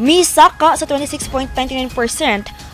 Misaka sa 26.99%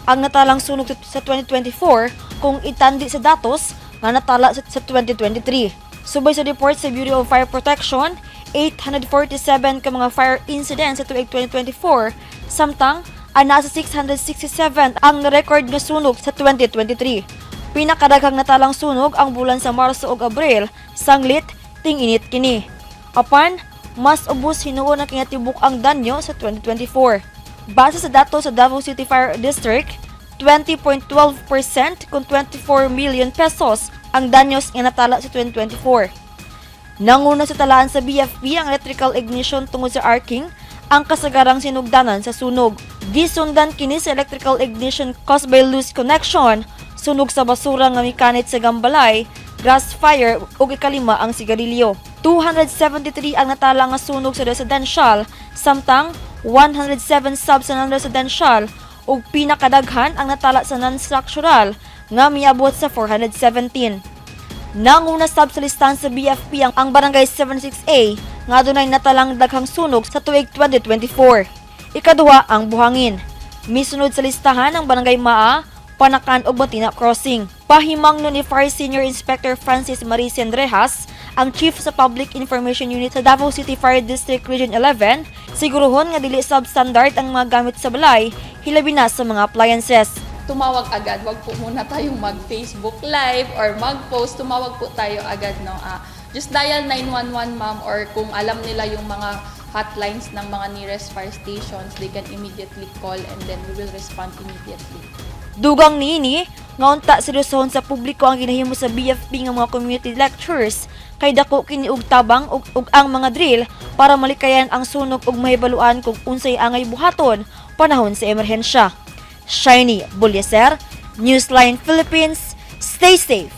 ang natalang sunog sa 2024 kung itandi sa datos nga natala sa 2023. Subay sa report sa Bureau of Fire Protection, 847 ka mga fire incidents sa tuig 2024, samtang ana sa 667 ang na-record nga sunog sa 2023. Pinakadaghang natalang sunog ang bulan sa Marso ug Abril, sanglit ting-init kini. Apan, mas ubos hinuon ang kinatibuk ang danyo sa 2024. Base sa datos sa Davao City Fire District, 20.12% kung 24 million pesos ang danyos nga natala sa 2024. Nanguna sa talaan sa BFP ang electrical ignition tungod sa arcing ang kasagarang sinugdanan sa sunog. Gisundan kini sa electrical ignition caused by loose connection, sunog sa basura nga mikanit sa gambalay, grass fire ug ikalima ang sigarilyo. 273 ang natala nga sunog sa residential, samtang 107 sub sa non-residential ug pinakadaghan ang natala sa non-structural nga miabot sa 417. Nanguna sab sa listahan sa BFP ang Barangay 76A nga dunay natalang daghang sunog sa tuig 2024. Ikaduha ang Buhangin. Misunod sa listahan ang Barangay Maa, Panacan ug Matina Crossing. Pahimangno ni Fire Senior Inspector Francis Marie Sendrejas, ang Chief sa Public Information Unit sa Davao City Fire District Region 11, siguruhon nga dili substandard ang mga gamit sa balay, hilabi na sa mga appliances. Tumawag agad. Wag po muna tayong mag-Facebook Live or mag-post. Tumawag po tayo agad, no? Just dial 911, ma'am, or kung alam nila yung mga hotlines ng mga nearest fire stations, they can immediately call and then we will respond immediately. Dugang niini, nga unta seryosohon sa publiko ang ginahimo sa BFP nga mga community lectures kay dako kini og tabang ug ang mga drill para malikayan ang sunog ug mahibaluan kung unsay angay buhaton panahon sa emerhensya. Shiny Bulyaser, Newsline Philippines, stay safe.